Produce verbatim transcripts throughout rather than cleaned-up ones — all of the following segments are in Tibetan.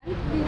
ཐོག་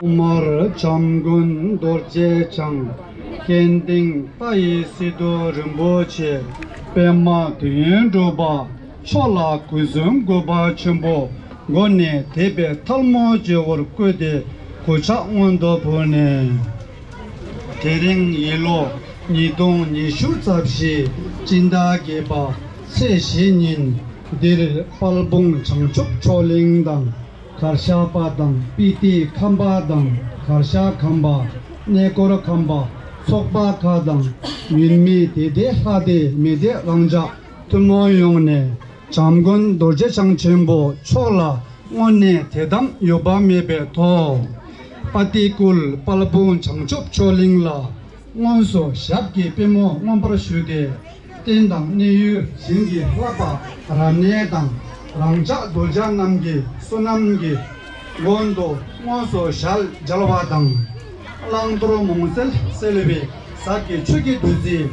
མར་བྱམས་མགོན་རྡོ་རྗེ་འཆང་། སྐལ་ལྡན་ལྷ་ཡི་སི་ཏུ་རིན་པོ་ཆེ། པདྨ་དོན་ཡོད་གྲུབ་པ། མཆོག་ལ་གུས་གསོལ་གུས་པ་ཆེན་པོ། མགོ་ནས་དད་པའི་ཐལ་མོ་སྦྱོར་བར་བསྐུལ་ཏེ། གུས་ཕྱག་སྔོན་དུ་ཕུལ་ནས། དེ་རིང་ཡིན་ལོ་ཉིས་སྟོང་ཉི་ཤུ་རྩ་བཞི། སྤྱི་ཟླ་བརྒྱད་པ་ཚེས་བཞི་ཉིན། འདིར་དཔལ་སྤུངས་བྱང་ཆུབ་མཆོག་གླིང་དང་། གར་ཞ་པ་དང་། སྤི་ཏི་ཁམས་པ་དང་། གར་ཞ་ཁམས་པ། གནས་སྐོར་ཁམས་པ། ཚོགས་པ་ཁག་དང་། ཡུལ་མི་དད་ལྡན་ལྷ་སྡེ་མི་སྡེ་རང་ཅག་ཐུན་མོང་ཡོངས་ནས། བྱམས་མགོན་རྡོ་རྗེ་འཆང་ཆེན་པོ་མཆོག་ལ་དངོས་གནས་དད་དམ་འོས་འབབ་མེད་པའི་ཐོག་པ་ཏི་ཀུལ་དཔལ་སྤུངས་བྱང་ཆུབ་མཆོག་གླིང་ལ་དངོས་སུ་ཞབས་ཀྱི་པུས་མོ་མངོན་པར་ཞུས་ཏེ། རྟེན་དང་གནས་ཡུལ་ཞིང་གི་བསླབ་པ་རབ་གནས་དང་། རང་ཅག་གདུལ་བྱ་རྣམས་ཀྱི་བསོད་ནམས་ཀྱི་མགོན་དུ་དངོས་སུ་ཞལ་མཇལ་བ་དང་། བླང་དོར་མུན་སེལ་སེལ་བའི་ཟབ་ཀྱི་ཆོས་ཀྱི་བདུད་རྩི།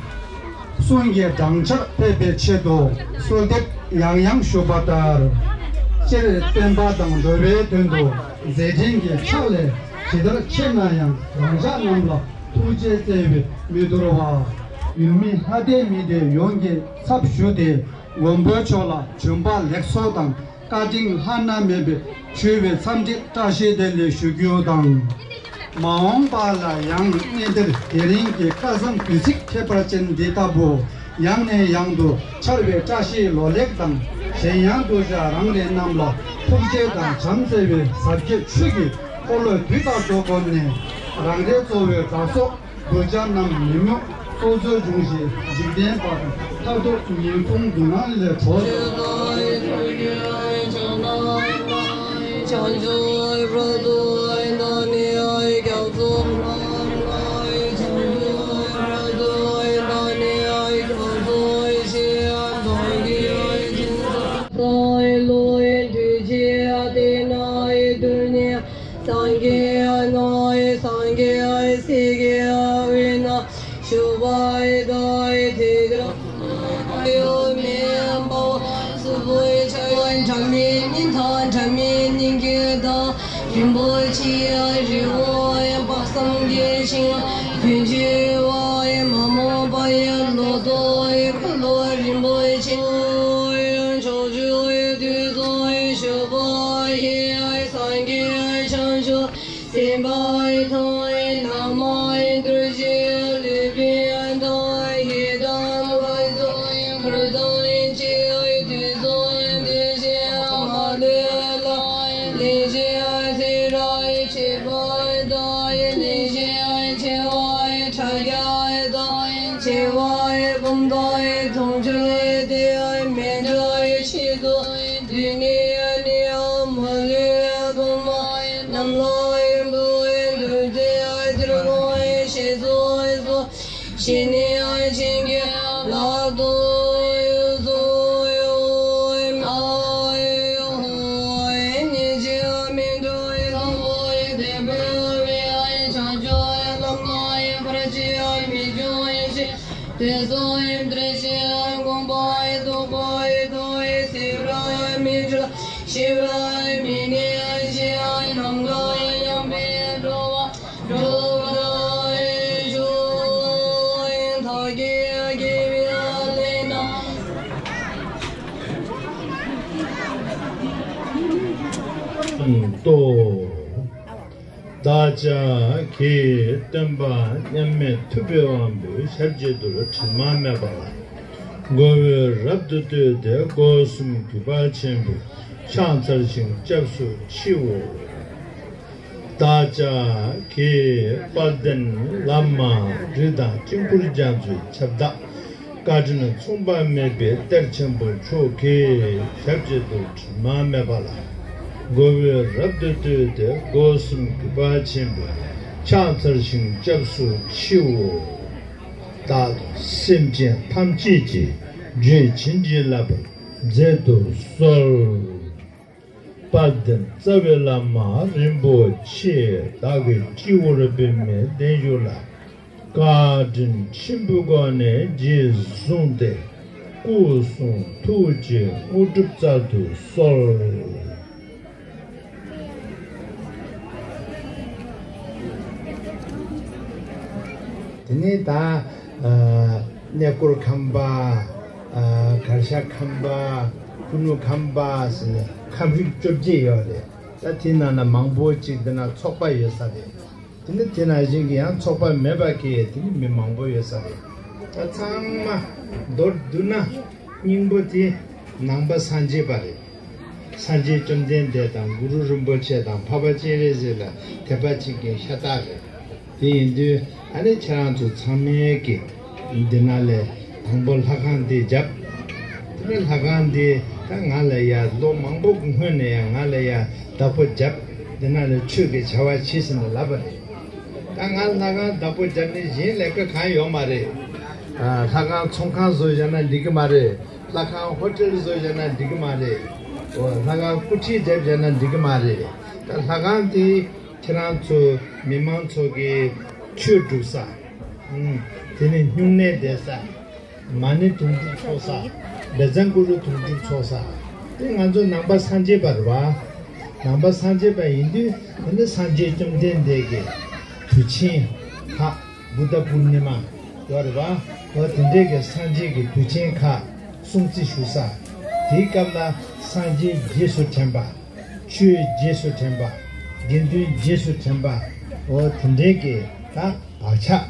གསུང་གི་སྦྲང་ཆར་ཕེབས་པའི་ཆེད་དུ་གསོལ་འདེབས་ཡང་ཡང་ཞུ་བ་ལྟར། སྤྱིར་བསྟན་པ་དང་འགྲོ་བའི་དོན་དུ་མཛད་འཕྲིན་གྱི་ཕྱག་ལས་ཇི་ལྟར་ཆེ་ན་ཡང་རང་ཅག་རྣམས་ལ་ཐུགས་རྗེས་བརྩེ་བས་མི་དོར་བར། ཡུལ་མི་ལྷ་སྡེ་མི་སྡེ་ཡོངས་ཀྱི་ཚབ་ཞུས་ཏེ། མགོན་པོ་མཆོག་ལ་བྱོན་པ་ལེགས་སོ་དང་། བཀའ་དྲིན་བླ་ན་མེད་པའི་ཞུ་བའི་འཚམས་འདྲི་བཀྲ་ཤིས་བདེ་ལེགས་ཞུ་རྒྱུ་དང་། མ་འོངས་པ་ལ་ཡང་གནས་འདིར་དེ་རིང་གི་བཀའ་གསུང་དུས་ཚིགས་ཁྱད་པར་ཅན་འདི་ལྟ་བུ་ཡང་ནས་ཡང་དུ་འཆར་བའི་བཀྲ་ཤིས་ལོ་ལེགས་དང་། གཞན་ཡང་གདུལ་བྱ་རང་རེ་རྣམས་ལ་ཐུགས་རྗེ་དང་བྱམས་བརྩེ་བའི་ཟབ་རྒྱས་ཆོས་ཀྱི་འཁོར་ལོའི་དུས་དང་དུ་བསྒོམས་ནས། རང་རེ་གཙོ་བོའི་དགྲ་སོགས་གདུལ་བྱ་རྣམས་ཉོན་མོངས་སྲོག་རྩོལ་སྦྱོང་ཞིང་། འཇིག་རྟེན་པ་དང་མཐར་ཐུག་ཉེས་ལྟུང་སྡུག་བསྔལ་ལས་གྲོལ་ཏེ། སངས་རྒྱས་ནས་སངས་རྒྱས་སྲས་ཀྱི་དབུས་ན་བཞུགས་པ་དང་། དེ་ལྟར་ཡོད་མེད་འབད་པ་གཟུགས་པོའི་ཆ་ཡང་ སྒྲ་མེད་སྙིང་ཐག་སྒྲ་མེད་སྙིང་གི་བདག་རིན་པོ་ཆེ་ཡི་རི་བོ་ཡི་དཔག་བསམ་གྱི་ཤིང་། ཀུན་འཆི་བ་ཡི་མ་རྨོངས་པ་ཡི་ལོ་ཏོག་ཡི་འཁོར་ལོ་རིན་པོ་ཆེ། ཕྱོགས་བཅུ་ཡི་དུས་གསུམ་ཡི་བཞུགས་པ་ཡི་སངས་རྒྱས་ཡི་བྱང་ཆུབ་སེམས་དཔའ་ཐམས་ཅད་བླ་མ་ཡི་གདུལ་བྱའི་ལུས་པའི་དང་ཡི་དམ་མཁའ་འགྲོ་འཁོར་དང་ཡི་འཆི་བའི་དུས་གསུམ་དུས་གཞན་མ་ལུས་ལ་ལན་གཞན་ཚེ་རབས་ཆད་པ་དང་ཡི་ལན་གཞན་འཆི་བ་ཡི་ཕྲ་རྒྱས་དང་ཡི་འཆི་བ་ཡི་བུམ་དང་ཡི་དུང་ཕྱུར་ཡི་དེ་ཡི་མེ་འདྲ་ཡི་ཆེད་དུ་ཡི་དུས་ནི་ཡ་ནི་ཡ་མ་ལུས་ཡ་གང་མ་ཡི་རྣམ་ལ་ཡི་འབུལ་ཡི་འདུལ་ཏེ་ཡ་དེར་གང་ཡི་ཞེས་སོགས་ཡི་སོགས། ཤེས་ནས་ཡང་ཆེན་གྱི་ལག་ཏུ་ཡོད་སོ་ཡོད་ཨ་ཡོད་ཧོ་ཡེ་ཉེ་ཆེ་མི་འགྲོ་ཡི་ལམ་ལ་ཡི་དེ་འབད་བའི་ཨ་ཡི་བྱང་ཆུབ་ཡི་ལམ་ལ་ཡི་བར་ཆད་ཡ་མི་འབྱུང་ཡི་ཞེས་དེ་སོགས་ཡི་འདིར་ཞེས་དགོངས་པ་ཡི་རྟོགས་པ་ཡི་ཐོག་ཡི་སྲིད་པ་ཡི་མི་འཆོལ་ཞི་བ་ཡི་མི་གནས་ཡི་ཞེས་ཡི་ནམ་མཁའ་ཡི་ཡངས་པའི་འགྲོ་བ། བདག་ཅག་གིས་སྟོན་པ་མཉམ་མེད་ཐུབ་པའི་དབང་པོའི་ཞབས་ཀྱི་རྡུལ་དྲི་མ་མེད་པ་ལ། མགོ་བོས་རབ་ཏུ་བཏུད་དེ་སྒོ་གསུམ་གུས་པ་ཆེན་པོས་ཕྱག་འཚལ་ཞིང་སྐྱབས་སུ་མཆིའོ། བདག་ཅག་གིས་དཔལ་ལྡན་བླ་མ་རི་དྭགས་དཀྱིལ་འཁོར་རྒྱ་མཚོའི་ཁྱབ་བདག་བཀའ་དྲིན་མཚུངས་པ་མེད་པའི་གཏེར་ཆེན་པོ་མཆོག་གི་ཞབས་ཀྱི་རྡུལ་དྲི་མ་མེད་པ་ལ། མགོ་བོས་རབ་ཏུ་བཏུད་དེ་སྒོ་གསུམ་གུས་པ་ཆེན་པོས་ཕྱག་འཚལ་ཞིང་སྐྱབས་སུ་མཆིའོ། བདག་དང་སེམས་ཅན་ཐམས་ཅད་ཀྱི་རྒྱུད་བྱིན་གྱིས་བརླབ་པར་མཛད་དུ་གསོལ། དཔལ་ལྡན་རྩ་བའི་བླ་མ་རིན་པོ་ཆེ། བདག་གི་སྤྱི་བོར་པདྨའི་གདན་བཞུགས་ལ། བཀའ་དྲིན་ཆེན་པོའི་སྒོ་ནས་རྗེས་བཟུང་སྟེ། སྐུ་གསུང་ཐུགས་ཀྱི་དངོས་གྲུབ་སྩལ་དུ་གསོལ། དེ་ནས་ད་གནས་སྐོར་ཁང་པ། གར་ཞ་ཁང་པ། ཕུ་ནུ་ཁང་པ་ཟེར་ནས་ཁང་རིགས་བཅོ་བརྒྱད་ཡོད་རེད། ད་དེའི་ནང་ན་མང་པོ་ཅིག་འདི་ན་ཚོགས་པ་ཡོད་ས་རེད། དེ་ནི་དེ་ནང་བཞིན་གྱི་ཡང་ཚོགས་པ་མེད་པ་གི་དེ་ནི་མི་མང་པོ་ཡོད་ས་རེད། ད་ཚང་མ་མདོར་བསྡུ་ན་སྙིང་པོ་དེ་ནང་པ་སངས་རྒྱས་པ་རེད། སངས་རྒྱས་བཅོམ་ལྡན་འདས་དང་གུ་རུ་རིན་པོ་ཆེ་དང་འཕགས་པ་སྤྱན་རས་གཟིགས་ལ་དད་པ་བྱེད་མཁན་ཤ་སྟག་རེད། དེ་ཡིན་དུས་ཨ་ནི་ཁྱེད་རང་ཚོ་ཚང་མས་ཀྱི་འདི་ན་ལས་དང་པོ་ལྷ་ཁང་འདི་བརྒྱབ། དེ་ནས་ལྷ་ཁང་འདི་ད་ང་ལ་ཡ་ལོ་མང་པོ་གི་སྔོན་ནས་ཡ་ང་ལ་ཡ་བདག་པོ་བརྒྱབ། འདི་ན་ལས་ཆོས་ཀྱི་བྱ་བ་བྱེད་ཟེར་ནས་ལབ་པ་རེད། ད་ང་ལྷ་ཁང་བདག་པོ་བརྒྱབ་ནས་གཞན་ལས་ཀ་གང་ཡོད་མ་རེད། ཨ་ལྷ་ཁང་ཚོང་ཁང་བཟོ་བཞག་ན་འགྲིག་གི་མ་རེད། ལྷ་ཁང་ཧོ་ཊེལ་བཟོ་བཞག་ན་འགྲིག་གི་མ་རེད། ཨོ་ལྷ་ཁང་སྐུ་ཁྲིད་བརྒྱབ་བཞག་ན་འགྲིག་གི་མ་རེད། ད་ལྷ་ཁང་དེ་ཁྱེད་རང་ཚོ་མི་མང་ཚོ་གི་ཆོས་སྒྲུབ་ས། ཨུམ། དེ་ནས་སྨྱུང་གནས་བསྡད་ས། མ་ཎི་དུང་སྒྲུབ་ཚོགས་ས། བཛྲ་གུ་རུ་དུང་སྒྲུབ་ཚོགས་ས། དེ་ང་ཚོ་ནང་པ་སངས་རྒྱས་པ་རེད་བ། ནང་པ་སངས་རྒྱས་པ་ཡིན་དུས་དེ་ནི་སངས་རྒྱས་བཅོམ་ལྡན་འདས་ཀྱི་དུས་ཆེན་ཁག་བུདྡྷ་པུར་ནི་མ་ཡོད་རེད་བ། འོ་དེ་འདྲས་ཀྱི་སངས་རྒྱས་ཀྱི་དུས་ཆེན་ཁག་སྲུང་བརྩི་ཞུ་ས། དེའི་སྐབས་ལ་སངས་རྒྱས་རྗེས་སུ་དྲན་པ། ཆོས་རྗེས་སུ་དྲན་པ། དགེ་འདུན་རྗེས་སུ་དྲན་པ། འོ་དེ་འདྲའི་གི་ད་བག་ཆགས་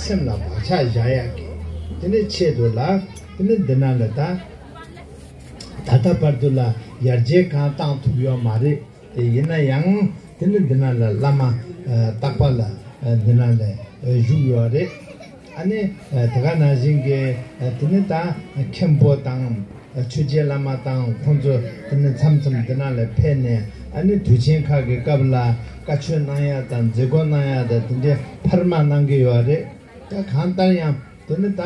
སེམས་ལ་བག་ཆགས་བཞག་ཡག་གི་དེ་ནི་ཆེད་དུ་ལ་དེ་ནི་འདི་ན་ལ་ད་ད་ལྟ་བར་དུ་ལ་ཡར་རྒྱས་གང་བཏང་ཐུབ་ཡོད་མ་རེད། དེ་ཡིན་ན་ཡང་དེ་ནི་འདི་ན་ལ་བླ་མ་རྟག་པ་ལ་འདི་ན་ལ་བཞུགས་ཡོད་རེད། ཨ་ནི་དེ་ག་ནང་བཞིན་གྱི་དེ་ནི་ད་མཁན་པོ་དང་ཆོས་རྗེ་བླ་མ་དང་ཁོང་ཚོ་དེ་ནི་མཚམས་མཚམས་དེ་ན་ལ་ཕེབས་ནས་ཨ་ནི་དུས་ཆེན་ཁག་གི་སྐབས་ལ་བཀའ་ཆོས་གནང་ཡ་དང་མཛད་སྒོ་གནང་ཡ་དང་དེ་འདྲའི་འཕར་མ་གནང་གི་ཡོད་རེད། ད་གང་ལྟར་ཡང་དེ་ནི་ད་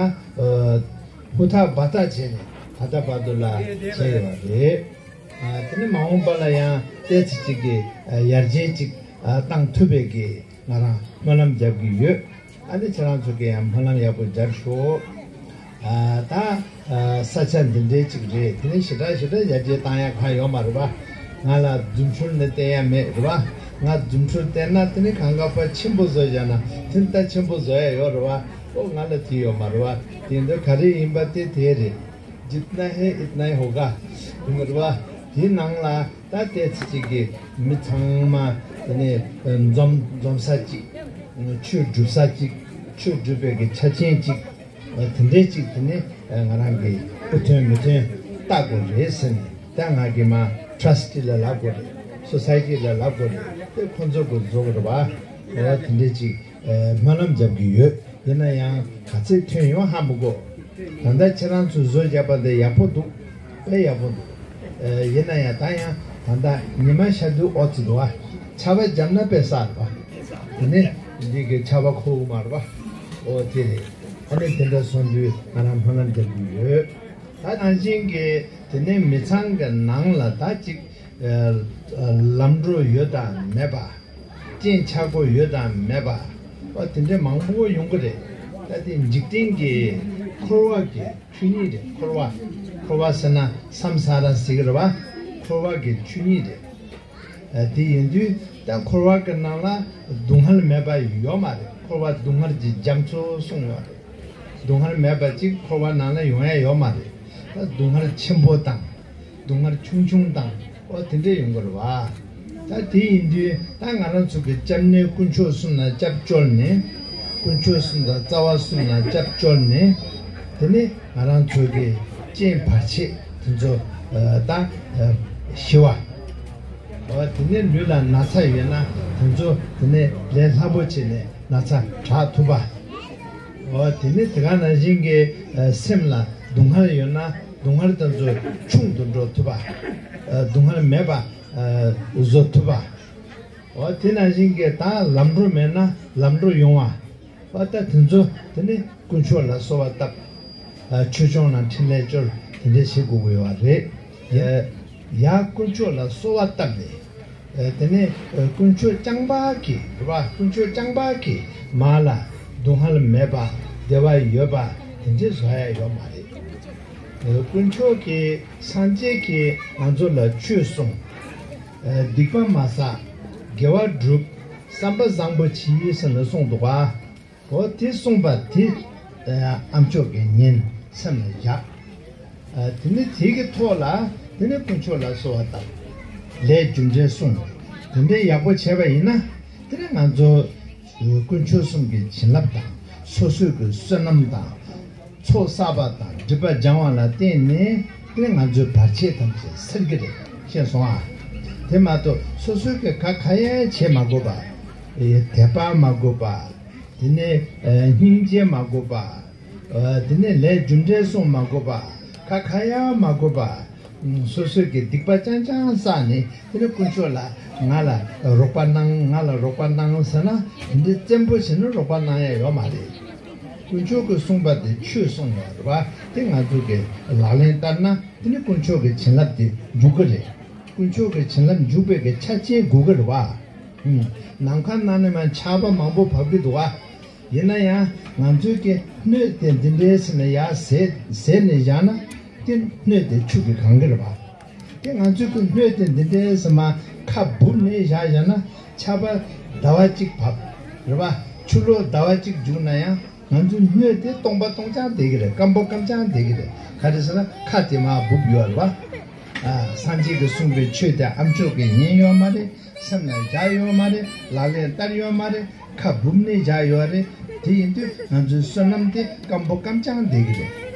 ཧུར་ཐག་འབད་ཐག་བྱས་ནས་ད་ལྟ་བར་དུ་ལ་བྱས་ཡོད་རེད། དེ་ནི་མ་འོངས་པ་ལ་ཡང་ཏོག་ཙམ་ཅིག་གི་ཡར་རྒྱས་ཅིག་བཏང་ཐུབ་པའི་གི་ང་རང་སྨོན་ལམ་རྒྱབ་ཀྱི་ཡོད། ཨ་ནི་ཁྱེད་རང་ཚོ་གིས་ཡང་སྨོན་ལམ་ཡག་པོ་རྒྱབ་ཤོག། ད་ས་ཆ་འདི་འདྲའི་ཅིག་རེད། དེ་ནས་ཞེ་དྲག་ཞེ་དྲག་ཡར་རྒྱས་བཏང་ཡ་གང་ཡོད་མ་རེད་པ། ང་ལ་རྫུ་འཕྲུལ་ནི་བསྟན་ཡ་མེད་རེད་པ། ང་རྫུ་འཕྲུལ་བསྟན་ན་དེ་ནི་གང་ག་པ་ཆེན་པོ་བཟོ་བཞག་ན་དེ་ནི་ད་ཆེན་པོ་བཟོ་ཡ་ཡོད་རེད་པ། ཨོ་ང་ལ་དེ་ཡོད་མ་རེད་པ། དེ་འདྲ་ག་རེ་ཡིན་པ་དེ་དེ་རེད། जितना है इतना ही होगा། ཡིན་རེད་པ། དེའི་ནང་ལ་ད་ལྟའི་ཚེ་གཅིག་གི་མི་ཚང་མ་དེ་ནས་འཛོམས་འཛོམས་ས་གཅིག་ཆོས་སྒྲུབ་ས་གཅིག་ཆོས་སྒྲུབ་པའི་གི་ཆ་རྐྱེན་གཅིག་དེ་འདྲའི་གཅིག་དེ་ནི་ང་རང་གི་ཨུ་ཐོན་མི་ཐོན་ལྟ་དགོས་རེད་ཟེར་ནས། ད་ང་གི་མ་ཊ་ར་སི་ཊི་ལ་ལབ་དགོས་རེད། སོ་སའི་ཊི་ལ་ལབ་དགོས་རེད། དེ་ཁོ་ཚོ་གི་བཟོ་དགོས་རེད་པ། ད་དེ་འདྲའི་གཅིག་སྨོན་ལམ་རྒྱབ་ཀྱི་ཡོད། ཡིན་ན་ཡང་ག་ཚོད་ཐོན་ཡོང་ཧ་མི་གོ། ད་ལྟ་ཁྱེད་རང་ཚོས་བཟོ་བརྒྱབ་པ་འདི་ཡག་པོ་འདུག་དཔེ་ཡག་པོ་འདུག་ཡིན་ན་ཡང་ད་ཡང་ད་ལྟ་ཉི་མ་ཤར་དུས་ཨོ་ཙི་འདུག་ཨ། ཆར་པ་བརྒྱབ་ན་དཔེ་སྲ་རེད་པ། དེ་ནས་འདི་གི་ཆར་པ་ཁོག་མ་རེད་པ། ཨོ་དེ་རེད། ཨ་ནི་དེ་འདྲ་སོང་དུས་ང་རང་སྨོན་ལམ་རྒྱབ་ཀྱི་ཡོད། ད་ནང་བཞིན་གྱི་དེ་ནས་མི་ཚང་གི་ནང་ལ་ད་ཅིག་ལམ་འགྲོ་ཡོད་དང་མེད་པ། རྐྱེན་ཆག་སྒོ་ཡོད་དང་མེད་པ། ཨོ་དེ་འདྲ་མང་པོ་ཡོང་གི་རེད། ད་དེ་འཇིག་རྟེན་གྱི་འཁོར་བ་གི་ཆོས་ཉིད་རེད། འཁོར་བ། འཁོར་བ་ཟེར་ན་སམ་ས་ར་ཟེར་གི་རེད་པ། འཁོར་བ་གི་ཆོས་ཉིད་རེད། དེ་ཡིན་དུས་ད་འཁོར་བ་གི་ནང་ལ་སྡུག་བསྔལ་མེད་པ་ཡོད་མ་རེད། འཁོར་བ་སྡུག་བསྔལ་གྱི་རྒྱ་མཚོ་གསུངས་ཡོད་རེད། སྡུག་བསྔལ་མེད་པ་ཅིག་འཁོར་བ་ནང་ལ་ཡོང་ཡ་ཡོད་མ་རེད། ད་སྡུག་བསྔལ་ཆེན་པོ་དང་། སྡུག་བསྔལ་ཆུང་ཆུང་དང་། ཨོ་དེ་འདྲས་ཡོང་གི་རེད་བ། ད་དེ་ཡིན་དུས་ད་ང་རང་ཚོ་གི་སྐྱབས་གནས་དཀོན་མཆོག་གསུམ་ལ་སྐྱབས་བཅོལ་ནས། དཀོན་མཆོག་གསུམ་དང་རྩ་བ་གསུམ་ལ་སྐྱབས་བཅོལ་ནས། དེ་ནས་ང་རང་ཚོ་གི་རྐྱེན་བར་ཆད་དེ་ཚོ་ད་ཞི་བ། ཨོ་དེ་ནས་ལུས་ལ་ན་ཚ་ཡོད་ན་དེ་ཚོ་དེ་ནས་ལས་སླ་པོ་བྱས་ནས་ན་ཚ་དྲག་ཐུབ་པ། ཨོ་དེ་ནས་དེ་ག་ནང་བཞིན་གྱི་སེམས་ལ་སྡུག་བསྔལ་ཡོད་ན་སྡུག་བསྔལ་དེ་ཚོ་ཆུང་དུ་འགྲོ་ཐུབ་པ། སྡུག་བསྔལ་མེད་པ་བཟོ་ཐུབ་པ། འོ་དེ་ནང་བཞིན་གྱི་ད་ལམ་འགྲོ་མེད་ན་ལམ་འགྲོ་ཡོང་བ། འོ་ད་དེ་ཚོ་དེ་ནི་དཀོན་མཆོག་ལ་གསོལ་བ་བཏབ། ཆོས་སྐྱོང་ལ་འཕྲིན་ལས་བཅོལ། དེ་འདྲ་བྱེད་དགོས་ཀྱི་ཡོད་རེད། ཡ་ཡ་དཀོན་མཆོག་ལ་གསོལ་བ་བཏབ་ནས། དེ་ནས་དཀོན་མཆོག་རྐྱང་པ་གིས་རེད་བ། དཀོན་མཆོག་རྐྱང་པ་གིས་མ་ལ་སྡུག་བསྔལ་མེད་པ་བདེ་བ་ཡོད་པ་དེ་འདྲ་བཟོ་ཡ་ཡོད་མ་རེད། དཀོན་མཆོག་གིས་སངས་རྒྱས་ཀྱིས་ང་ཚོ་ལ་ཆོས་གསུངས། སྡིག་པ་མ་བསགས། དགེ་བ་སྒྲུབ། བསམ་པ་བཟང་པོ་གྱིས་ཟེར་ནས་གསུངས་འདུག་ག་འོ་དེ་གསུངས་པ་དེ་ཨ་མཆོག་གིས་ཉན། སེམས་ལ་བཞག་དེ་ནི་དེ་གི་ཐོག་ལ་དེ་ནི་དཀོན་མཆོག་ལ་གསོལ་བ་བཏབ། ལས་རྒྱུ་འབྲས་གསུངས། དེ་འདྲའི་ཡག་པོ་བྱས་པ་ཡིན་ན་དེ་ནི་ང་ཚོ་དཀོན་མཆོག་གསུམ་གྱི་བྱིན་རླབས་དང་སོ་སོའི་གི་བསོད་ནམས་དང་། ཚོགས་བསགས་པ་དང་སྒྲིབ་པ་སྦྱང་བ་ལ་བརྟེན་ནས་དེ་ང་ཚོའི་བར་ཆད་ཐམས་ཅད་སེལ་གྱི་རེད། ཤེས་སོང་ཨ། དེ་མ་གཏོགས་སོ་སོའི་གི་ག་ག་ཡ་བྱེད་མ་དགོས་པ། དད་པ་མ་དགོས་པ། དེ་ནས་སྙིང་རྗེ་མ་དགོས་པ། དེ་ནས་ལས་རྒྱུ་འབྲས་གསུམ་མ་དགོས་པ། ག་ག་ཡ་མ་དགོས་པ། སོ་སོའི་གི་སྡིག་པ་རྐྱང་རྐྱང་བསགས་ནས་དེ་ནས་དཀོན་མཆོག་ལ་ང་ལ་རོགས་པ་གནང་། ང་ལ་རོགས་པ་གནང་ཟེར་ན་དེ་འདྲའི་བཙན་པོ་བྱས་ནས་རོགས་པ་གནང་ཡ་ཡོད་མ་རེད། དཀོན་མཆོག་གིས་གསུངས་པ་དེ་ཆོས་གསུངས་ཡོད་རེད་བ། དེ་ང་ཚོ་གི་ལག་ལེན་བསྟར་ན་དེ་ནི་དཀོན་མཆོག་གི་བྱིན་རླབས་དེ་འཇུག་གི་རེད། དཀོན་མཆོག་གི་བྱིན་རླབས་འཇུག་པའི་གི་ཆ་རྐྱེན་དགོས་ཀྱི་རེད་བ། ནམ་མཁའ་ནང་ནས་མར་ཆར་པ་མང་པོ་བབས་ཀྱི་འདུག་བ། ཡིན་ན་ཡང་ང་ཚོའི་གི་སྣོད་དེ་འདི་འདྲའི་ཟེར་ནས་ཡར་ཟེར་ཟེར་ནས་བཞག་ན་དེ་སྣོད་དེ་ཆུ་གིས་གང་གི་རེད་བ། དེ་ང་ཚོའི་གི་སྣོད་དེ་འདི་འདྲའི་ཟེར་མ་ཁ་སྦུབ་ནས་བཞག་བཞག་ན་ཆར་པ་ཟླ་བ་གཅིག་བབས་རེད་བ། ཆུ་ལོག་ཟླ་བ་གཅིག་རྒྱུག་ན་ཡང་ང་ཚོའི་སྣོད་དེ་སྟོང་པ་སྟོང་རྐྱང་བསྡད་ཀྱི་རེད། སྐམ་པོ་སྐམ་རྐྱང་བསྡད་ཀྱི་རེད། ག་རེ་ཟེར་ན་ཁ་དེ་མར་སྦུབ་ཡོད་རེད་བ། ཨ། སངས་རྒྱས་ཀྱིས་གསུངས་པའི་ཆོས་དེ་ཨ་མཆོག་གིས་ཉན་ཡོད་མ་རེད། སེམས་ལ་བཞག་ཡོད་མ་རེད། ལག་ལེན་བསྟར་ཡོད་མ་རེད། ཁ་སྦུབ་ནས་བཞག་ཡོད་རེད། དེ་ཡིན་དུས་ང་ཚོའི་བསོད་ནམས་དེ་སྐམ་པོ་སྐམ་རྐྱང་བསྡད་ཀྱི་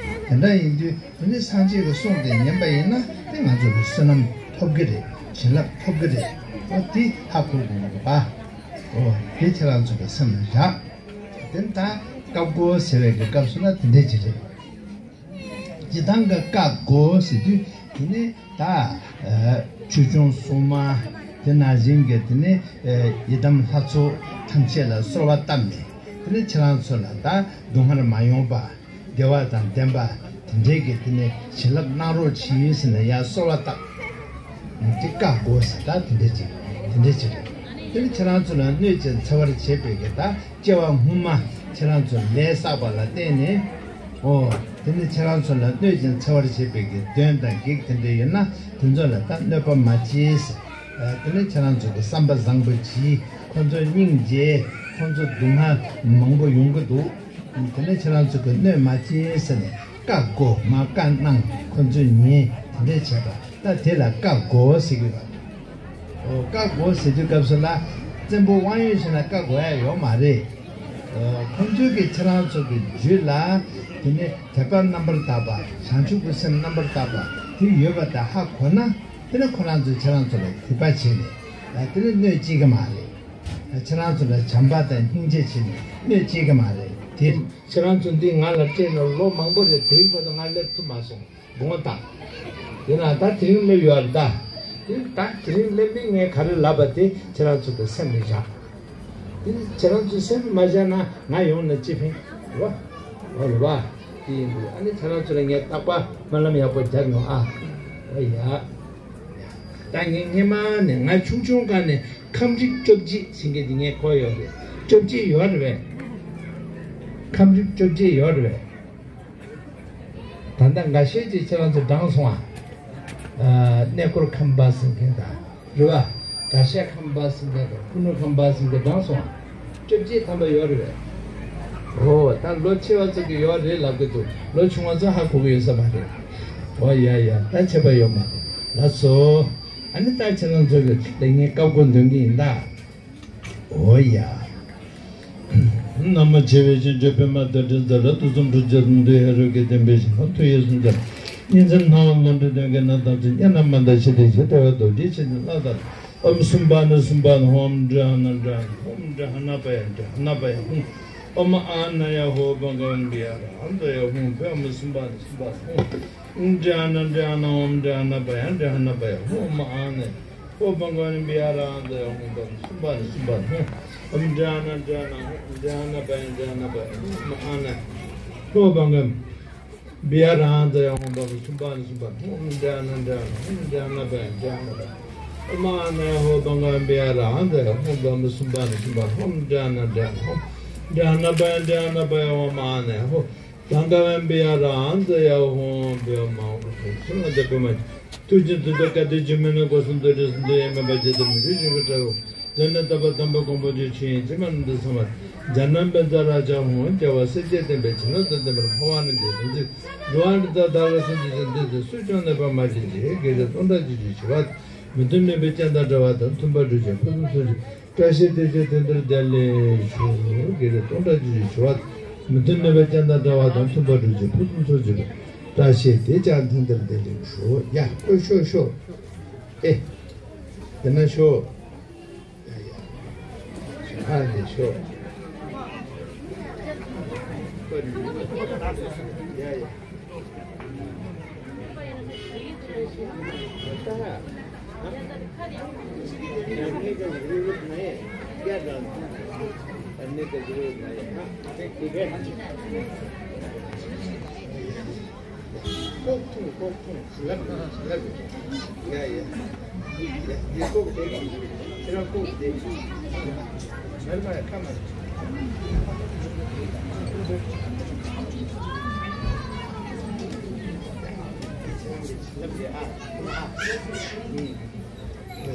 རེད། དེ་འདྲ་ཡིན་དུས་དེ་ནི་སངས་རྒྱས་ཀྱི་གསུང་དེ་ཉན་པ་ཡིན་ན་དེ་ང་ཚོ་གི་བསོད་ནམས་ཐོབ་ཀྱི་རེད། བྱིན་རླབས་ཐོབ་ཀྱི་རེད། ཨོ་དེ་ཧ་གོ་དགོས་ཀྱི་རེད་པ། ཨོ་དེ་ཁྱེད་རང་ཚོ་གི་སེམས་ལ་བཞག་དེ་ད་བཀའ་བསྒོ་ཟེར་བའི་གི་སྐབས་སུ་ན་དེ་འདྲས་ཅིག་རེད། སྤྱིར་བཏང་གི་བཀའ་བསྒོ་ཟེར་དུས་དེ་ནི་ད་ཨ་ཆོས་སྐྱོང་སྲུང་མ་དེ་ནང་བཞིན་གྱི་དེ་ནི་ཨ་ཡི་དམ་ལྷ་ཚོགས་ཐམས་ཅད་ལ་གསོལ་བ་བཏབ་ནས་དེ་ནི་ཁྱེད་རང་ཚོ་ལ་ད་སྡུག་བསྔལ་མ་ཡོང་བ་བདེ་བ་དང་ལྡན་པ་དེ་འདྲའི་གི་དེ་ནི་བྱིན་རླབས་གནང་རོགས་གྱིས་ཟེར་ནས་ཡར་གསོལ་བ་བཏབ། དེ་བཀའ་བསྒོ་ཟེར་ད་དེ་འདྲའི་ཅིག་དེ་འདྲའི་ཅིག་རེད། དེ་ནི་ཁྱེད་རང་ཚོ་ལ་སྣོད་ཅན་འཚེ་བར་བྱེད་པའི་གི་ད་སྐྱེ་བ་སྔོན་མ་ཁྱེད་རང་ཚོ་ལས་བསགས་པ་ལ་བརྟེན་ནས་ ཨོ། དེ་ནི་ཁྱེད་རང་ཚོ་ལ་གནོད་ཅིང་འཚེ་བར་བྱེད་པའི་གི་གདོན་དང་བགེགས་དེ་འདྲ་ཡོད་ན། དེ་ཚོ་ལ་ད་གནོད་པ་མ་བྱེད་ཟེར། ཨ། དེ་ནི་ཁྱེད་རང་ཚོ་གི་བསམ་པ་བཟང་པོ་གྱིས། ཁོ་ཚོ་སྙིང་རྗེ། ཁོ་ཚོ་སྡུག་བསྔལ་མང་པོ་ཡོང་གི་འདུག་དེ་ནི་ཁྱེད་རང་ཚོ་གི་གནོད་མ་བྱེད་ཟེར་ནས་བཀའ་བསྒོ། མར་བཀའ་གནང་། ཁོ་ཚོས་ཉན། དེ་འདྲ་བྱས་པ། ད་དེ་ལ་བཀའ་བསྒོ་ཟེར་གྱི་ཡོད་པ། ཨོ། བཀའ་བསྒོ་ཟེར་དུས་སྐབས་སུ་ལ་བཙན་པོ་དབང་ཡོད་བྱས་ན་བཀའ་བསྒོ་ཡ་ཡོད་མ་རེད། ཨོ། ཁོང་ཚོས་ཀྱི་ཁྱེད་རང་ཚོ་གི་རྒྱུད་ལ་དེ་ནས་དད་པ་རྣམ་པར་དག་པ། བྱང་ཆུབ་ཀྱི་སེམས་རྣམ་པར་དག་པ་དེ་ཡོད་པ་དེ་ཧ་གོ་ན། དེ་ནས་ཁོ་རང་ཚོས་ཁྱེད་རང་ཚོ་ལ་གུས་པ་བྱས་ནས། ཨ། དེ་ནས་གནོད་བྱེད་ཀྱི་མ་རེད། ཨ། ཁྱེད་རང་ཚོ་ལ་བྱམས་པ་དང་སྙིང་རྗེ་བྱས་ནས་གནོད་བྱེད་ཀྱི་མ་རེད། དེ་ཁྱེད་རང་ཚོ་འདི་ང་ལ་སྤྲད་ནས་ལོ་མང་པོ་རེད། དེ་རིང་བར་དུ་ང་སླེབས་ཐུབ་མ་སོང་། དགོངས་དག་ཡིན་ན་ད་དེ་རིང་སླེབས་ཡོད་རེད་ད། དེ་ད་དེ་རིང་སླེབས་མིན་ངས་ག་རེ་ལབ་པ་དེ་ཁྱེད་རང་ཚོ་གི་སེམས་ལ་བཞག་དེ་ཁྱེད་རང་ཚོ་སེམས་མ་བཞག་ན་ང་ཡོང་ན་ཅི་ཕན། རེད་པ། ཨོ། རེད་པ། དེ་ཡིན་དུས་ཨ་ནི་ཁྱེད་རང་ཚོ་ལ་ངས་རྟག་པར་སྨོན་ལམ་ཡག་པོ་རྒྱབ་ཡོང་ཨ། ཨོ་ཡ། ད་ངས་སྔས་མ་ནས་ང་ཆུང་ཆུང་སྒང་ནས་ཁམས་རིགས་བཅོ་བརྒྱད་ཟེར་མཁན་དེ་ངས་གོ་ཡོད་རེད། བཅོ་བརྒྱད་ཡོད་རེད་པས། ཁམས་རིགས་བཅོ་བརྒྱད་ཡོད་རེད་པས། ད་ལྟ་འགའ་ཤས་ཅིག་ཁྱེད་རང་ཚོ་བགྲངས་སོང་ཨ། ཨ། གནས་སྐོར་ཁམས་པ་ཟེར་མཁན་དང་། རེད་པ། དགའ་ཤས་ཁམས་པ་ཟེར་མཁན་དང་། ཕུ་ནུ་ཁམས་པ་ཟེར་མཁན་བགྲངས་སོང་ཨ། བཅོ་བརྒྱད་ཐམ་པ་ཡོད་རེད་པས། ཨོ། ད་ལོ་ཆེ་བ་ཚོ་གི་ཡོད་རེད་ལབ་གི་འདུག་ལོ་ཆུང་བ་ཚོ་ཧ་གོ་གི་ཡོད་ས་མ་རེད། ཨོ་ཡ་ཡ། ད་ཁྱད་པར་ཡོད་མ་རེད། ལགས་སོ། ཨ་ནི་ད་ཁྱེད་རང་ཚོ་གི་ལས་ངན་བཀའ་བསྒོ་འདོན་གི་ཡིན་ད། ཨོ་ཡ། ན་མོ་བྱེ་བའི་ཆོས་འབྱུང་པདྨ་དོན་ཁྲི་ཛ་ར་དུ་གསུམ་དྲུག་བརྒྱ་གསུམ་དུ་ཧེ་རུ་ཀའི་བསྟན་པའི་ཞིང་ཁམས་མཐུ་ཡིས་གསུམ་མཇལ། གཉིས་འཛོམས་སྣང་བ་ལོངས་སྤྲུལ་སྟོན་ཀའི་རྣམ་ཐར་ཅན། དབྱར་རྣམས་མ་འདའ་ཕྱིར་ལྡན་ཞིང་། དལ་བ་རྡོ་རྗེའི་ཕྱིར་འདོན་སླར་དར། ཨོཾ་སུམྦྷ་ཎི་སུམྦྷ་ཎི་ཧཱུྃ། ཨོཾ་ཏྲི་ཧཱ་ན་ཏྲི་ཧཱ་ན། ཨོཾ་ཏྲི་ཧཱ་ན་པ་ཡ་ཏྲི་ཧཱ་ན་པ་ཡ་ཧཱུྃ། ཨོཾ་ཨཱ་ན་ཡ་ཧོ་བྷ་ག་ཝན་བི་ཡ་ར་ཧ་ཛ་ཡ་ཧཱུྃ། བོད་ཨོཾ་སུམྦྷ་ཎི་སུམྦྷ་ཎི་ཧཱུྃ། ཨོཾ་ཏྲི་ཧཱ་ན་ཏྲི་ཧཱ་ན། ཨོཾ་ཏྲི་ཧཱ་ན་པ་ཡ་ཏྲི་ཧཱ་ན་པ་ཡ་ཧཱུྃ། ཨོཾ་ཨཱ་ན་ཡ་ཧོ་བྷ་ག་ཝན་བི་ཡ་ར་ཧ་ཛ་ཡ་ཧཱུྃ། བོད་ཨོཾ་སུམྦྷ་ཎི་སུམྦྷ་ཎི་ཧཱུྃ། ཨོཾ་ཏྲི་ཧཱ་ན་ཏྲི་ཧཱ་ན། ཨོཾ་ཏྲི་ཧཱ་ན་པ་ཡ་ཏྲི་ཧཱ་ན་པ་ཡ་ཧཱུྃ། ཨོཾ་ཨཱ་ན་ཡ་ཧོ་བྷ་ག་ཝན་བི་ཡ་ར་ཧ་ཛ་ཡ་ཧཱུྃ། བོད་ཨོཾ་སུམྦྷ་ཎི་སུམྦྷ་ཎི་ཧཱུྃ། ཨོཾ་ཏྲི་ཧཱ་ན་ཏྲི་ཧཱ་ན། ཨོཾ་ཏྲི་ཧཱ་ན་པ་ཡ་ཏྲི་ཧཱ་ན་པ་ཡ་ཧཱུྃ། ཨོཾ་ཨཱ་ན་ཡ་ཧོ་བྷ་ག་ཝན་བི་ཡ་ར་ཧ་ཛ་ཡ་ཧཱུྃ། བོད་ཨོཾ་སུམྦྷ་ཎི་སུམྦྷ་ཎི་ཧཱུྃ། ཨོཾ་ཏྲི་ཧཱ་ན་ཏྲི་ཧཱ་ན། ཨོཾ་ཏྲི་ཧཱ་ན་པ་ཡ་ཏྲི་ཧཱ་ན་པ་ཡ་ཧཱུྃ། ཨོཾ་ཨཱ་ན་ཡ་ཧོ་བྷ་ག་ཝན་བི་ཡ་ར་ཧ་ཛ་ཡ་ཧཱུྃ། བོད་ཨོཾ་ཨཱ་ཧོ་ཁ་ཆེ་ང་དེ་བོད་མ་ཐུགས་རྗེ་མཐུ་སྟོབས་བཀའ་དྲིན་ཆེན་མོས་ནི། སྒོ་གསུམ་རྡོ་རྗེ་སྲིན་མོ་དབྱེར་མེད་པ། རྗེ་བདག་མི་བསྐྱོད་ཆོས་ཀྱི་དཔྲལ་བར། གདོད་ནས་དམ་པ་དམ་པའི་གོ་འཕང་མཆོག་ཕྱིན། ཕྱི་མ་ནི་འདི་ཚང་བ། རྒྱ་ནག་པཎ་ཚ་ར་ཇ་ཧོང་། རྒྱལ་བ་སྲས་བཅས་བསྟན་པའི་བྱིན་རླབས་དང་ལྡན་པར། འཕོ་བ་རྣམས་ཀྱི་རིམ་བརྩེགས། འགྲོ་བ་རིགས་དྲུག་དག་པའི་སེམས་ཀྱི་ཆེད། འདིར་བརྩོན་སུས་ཀྱང་གནོད་པ་མ་བྱེད་ཅིག། བགེགས་རིགས་སྟོང་ཕྲག་བཅུ་གཅིག་འཆི་བ། མི་མཐུན་གནོད་པའི་རྐྱེན་དང་བྲལ་བ་དང་། མཐུན་པར་གྲོལ་ཞིང་ཕུན་སུམ་ཚོགས་ཤིང་། བཀྲ་ཤིས་བདེ་ཆེན་དོན་འདིར་བདེ་ལེགས་ཤོག། བགེགས་རིགས་སྟོང་ཕྲག་བཅུ་གཅིག་འཆི་བ། མི་མཐུན་གནོད་པའི་རྐྱེན་དང་བྲལ་བ་དང་། མཐུན་པར་གྲོལ་ཞིང་ཕུན་སུམ་ཚོགས་ཤིང་། བཀྲ་ཤིས་བདེ་ཆེན་དོན་འདིར་བདེ་ལེགས་ཤོག། ཡ། ཨོ་ཤོག་ཤོག། ཨེ། དེ་ན་ཤོག། ཡ་ཡ། ཨ་ནི་ཤོག། ཡ་ཡ། ལྐོག་འཐུང་ལྐོག་འཐུང་། ལབ་ལབ། ཡ་ཡ། ཡ་ཡ། ལྐོག་དེ་ཁྱེད་རང་ལྐོག་དེ། མར་མར་ཁ་མར། ལབ་ཡ། ཨ་ཨ། ཨུམ།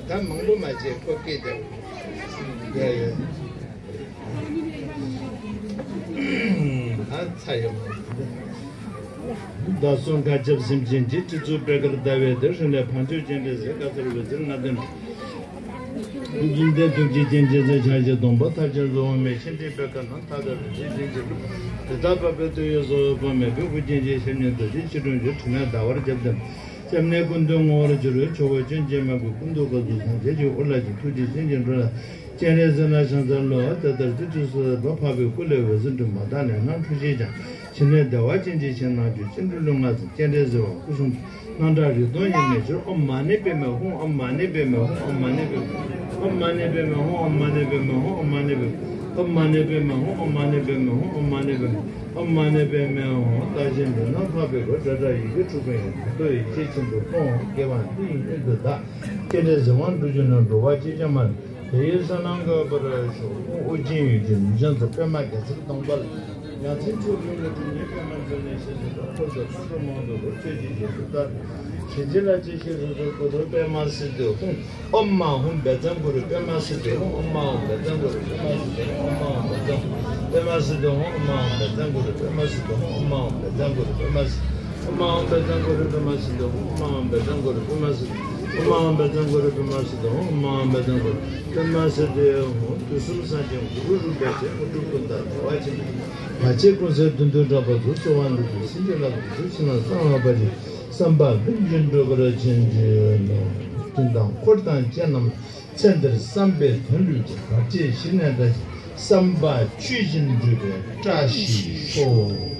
ད་མང་པོ་མ་བྱེད། ཁོ་སྐད་རྒྱབ། ཡ་ཡ། ཨ་ཚ་ཡོད། བདག་སོགས་མཁའ་ཁྱབ་སེམས་ཅན་གྱི། སྤྱི་གཙུག་པད་དཀར་ཟླ་བའི་གཏེར། ཧྲིལ་ནས་བང་མཛོད་སྤྱན་རས་གཟིགས། བཀའ་སྩལ་བའི་ཚུལ་ལྔ་ལྡན། འཇིག་རྟེན་ཐུགས་རྗེ་ཅན། རྗེ་བཙུན་ཕྱག་བཞི་སྡོང་པོ། མཐར་ཕྱིན་རྫོགས་པའི་མེ་ཆེན་ཏེ། པད་དཀར་ནགས་མཐའ་དག་རི་རྩེ་འཛིན་གྱི་ལུས། དེ་དག་པགས་པའི་ཏོག་གཡོགས་གསོལ་བ་དཔག་མེད་པའི། དབུ་རྒྱན་གྱི་ཞབས་གཉིས་རྡོ་རྗེ་ཕྱི་སྒྲོམ་གྱི། གྲིབ་ནག་ཟླ་བར་རྒྱབ་བསྡམས། སྐྱབས་གནས་ཀུན་འདུས་ངོ་བོར་གྱུར། ཕྱོགས་བཅུ་མཆོད་སྤྱན་མ་གོས་ཀུན་ཏུ་དགའ་ཚོགས་བཟང་། བྱད་ཀྱི་དབུ་ལ་བརྒྱན། ཐུགས་རྗེའི་སྤྱན་གྱིས་འགྲོ་ལ། སྤྱན་རས་གཟིགས་ལ་ཕྱག་འཚལ་ལོ། དེ་ལྟར་ཏེ་ཐུགས་སྲས་ལ་འཕགས་པའི་སྐུ་ལས་འོད་ཟེར་འཕྲོས་མ་དག་ནས་སྣང་། འཁྲུལ་ཞིག་ཀྱང་ཕྱི་ནས་བདེ་བ་ཅན་གྱི་ཞིང་ནང་བཅུག། སྤྱན་འཁྲུལ་ལུས་ངག་གསལ། སྤྱན་རས་གཟིགས་དབང་སྐུ་གསུང་ཐུགས། སྣང་གྲགས་རིག་སྟོང་དབྱེར་མེད་གྱུར། ཨོཾ་མ་ཎི་པདྨེ་ཧཱུྃ། ཨོཾ་མ་ཎི་པདྨེ་ཧཱུྃ། ཨོཾ་མ་ཎི་པདྨེ་ཧཱུྃ། ཨོཾ་མ་ཎི་པདྨེ་ཧཱུྃ། ཨོཾ་མ་ཎི་པདྨེ་ཧཱུྃ། ཨོཾ་མ་ཎི་པདྨེ་ཧཱུྃ། ཨོཾ་མ་ཎི་པདྨེ་ཧཱུྃ། ཨོཾ་མ་ཎི་པདྨེ་ཧཱུྃ། བདག་གཞན་འདོད་རྣམས་འཕགས་པའི་སྒོ། སྒྲ་གྲགས་ཡི་གེ་འཁྲུལ་པའི་ཡུལ། གདོན་བགེགས་ཡིད་ཆེས་ཆེན་པོས་སྤོང་། སྐྱེ་བ་འདི་ཡི་སྔོན་དུ་བདག། སྤྱན་རས་གཟིགས་དབང་འགྲུབ་གྱུར་ནས། འགྲོ་བ་གཅིག་ཀྱང་མ་ལུས་པའི་ཡུལ་ས་རྣམས་འགོད་པར་ཤོག། ཨོ་རྒྱན་ཡུལ་གྱི་ནུས་ཤིང་འཚོ། པདྨ་རྒྱ་མཚོའི་གདོང་པ་ལ། ཡང་ཚན་ཚོགས་ཀུན་ལ་དེ་ཉིད་པད་མ་འཛིན་ནས་ཞེས་སུ་འཁོར་དུ་ཁམས་གྲུབ་མང་དུ་ལོ་ཆོས་ཀྱི་རྗེས་སུ་བདག་གིས་ཕྱིན་ལ་ཅི་ཞིག་རུ་རུ་གུ་རུ་པད་མ་སིདྡྷི་ཧཱུྃ། ཨོཾ་མ་ཧཱུྃ་བཛྲ་གུ་རུ་པད་མ་སིདྡྷི་ཧཱུྃ། ཨོཾ་མ་ཧཱུྃ་བཛྲ་གུ་རུ་པད་མ་སིདྡྷི་ཧཱུྃ། ཨོཾ་མ་ཧཱུྃ་བཛྲ་གུ་རུ་པད་མ་སིདྡྷི་ཧཱུྃ། ཨོཾ་མ་ཧཱུྃ་བཛྲ་གུ་རུ་པད་མ་སིདྡྷི་ཧཱུྃ། ཨོཾ་མ་ཧཱུྃ་བཛྲ་གུ་རུ་པད་མ་སིདྡྷི་ཧཱུྃ། ཨོཾ་མ་ཧཱུྃ་བཛྲ་གུ་རུ་པད་མ་སིདྡྷི་ཧཱུྃ། ཨོཾ་མ་ཧཱུྃ་བཛྲ་གུ་རུ་པད་མ་སིདྡྷི་ཧཱུྃ། ཨོཾ་མ་ཧཱུྃ་བཛྲ་གུ་རུ་པད་མ་སིདྡྷི་ཧཱུྃ། དུས་གསུམ་སངས་རྒྱས་གུ་རུ་རིན་པོ་ཆེ་དངོས་གྲུབ་ཀུན་བདག་རྒྱལ་བ་ཆེན་པོ་བར་ཆད་ཀུན་སེལ་བདུད་འདུལ་དྲག་པོ་ཚུ་གསོལ་བ་འདེབས་སོ། བྱིན་གྱིས་བརླབ་ཏུ་གསོལ། བྱིན་གྱིས་བརླབ་ཏུ་གསོལ། བྱིན་གྱིས་བརླབ་ཏུ་གསོལ། བསམ་པ་ལྷུན་གྱིས་འགྲུབ་པར་བྱིན་གྱིས་རློབས། སྤྲིན་དང་འཁོར་དང་ཅན་རྣམས་ཚེ་འདིར་བསམ་པའི་དོན་ལུས་ཀྱི། བར་ཆད་ཞི་ནས་བཀྲ་ཤིས། བསམ་པ་ཆོས་བཞིན་འགྲུབ་པའི་བཀྲ་ཤིས་ཤོག།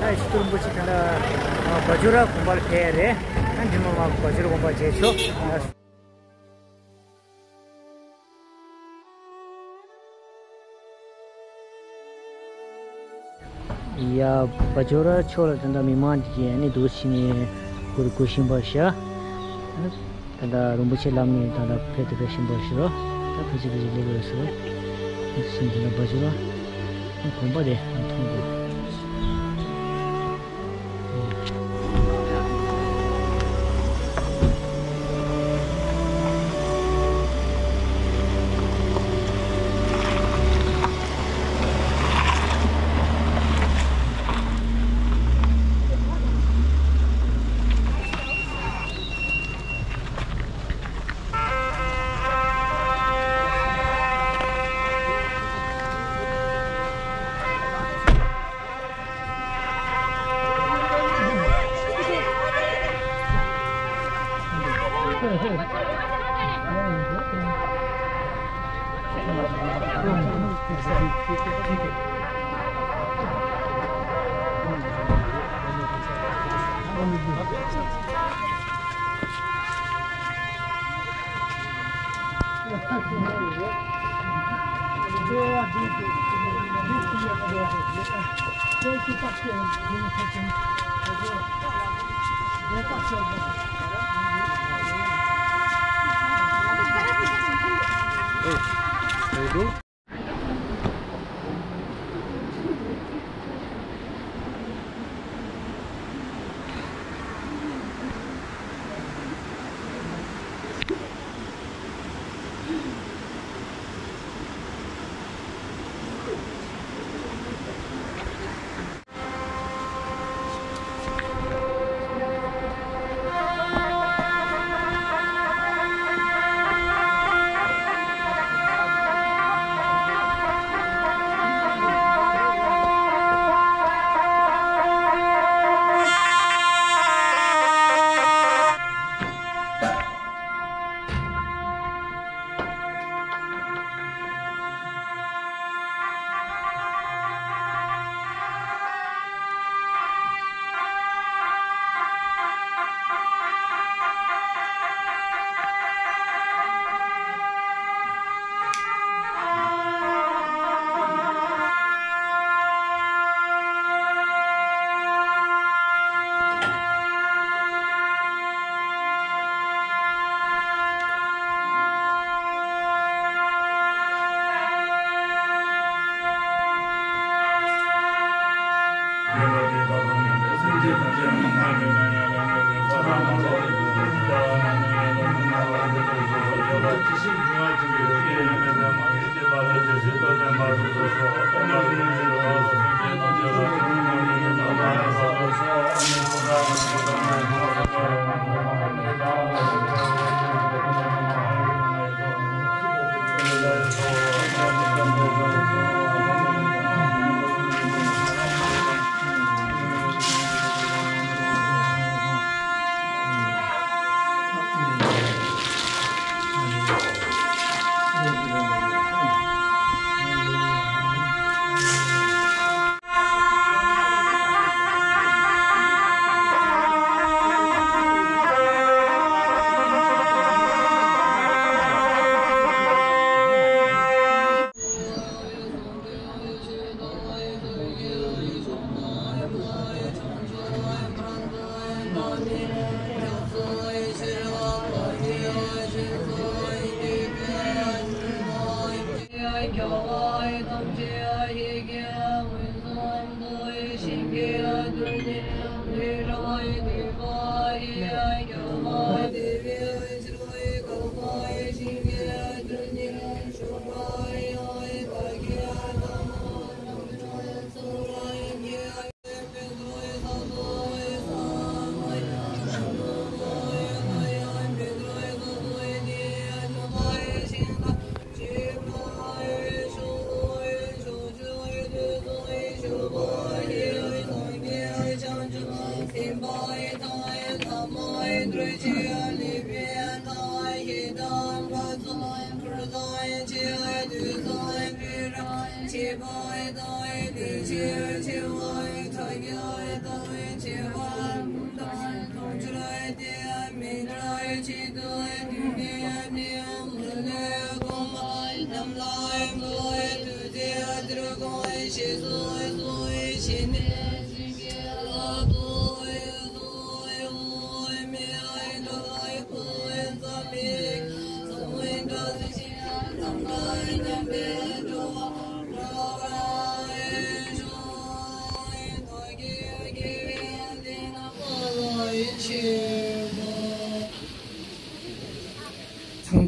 ད་ཡེ་ཤེས་མཐུ་རིན་པོ་ཆེ་དེ་ལ་བ་ཇོ་ར་དགོན་པར་ཕེབས་རེད། ཨ་འདི་མ་མ་བ་ཇོ་ར་དགོན་པར་མཇལ་ཆོག་ཡ། བ་ཇོ་ར་ཕྱོགས་ལ་ད་ལྟ་མི་མང་འདི་གས་ནི་འདུག་ཕྱིན་ནས་གུར་གུ་བཞིན་པ་ཤ། ད་རིན་པོ་ཆེ་བླ་མའི་ད་ལྟ་ཕེབས་ཏེ་ཕེབས་བཞིན་པ་ཞིག་རོ། ད་ཕལ་ཆེར་ཕལ་ཆེར་སླེབས་ཡོད་ཟེར་རོ། ཤིང་དེ་ལ་བ་ཞིག་རོ། དགོན་པ་དེ་མཐོང་དགོས།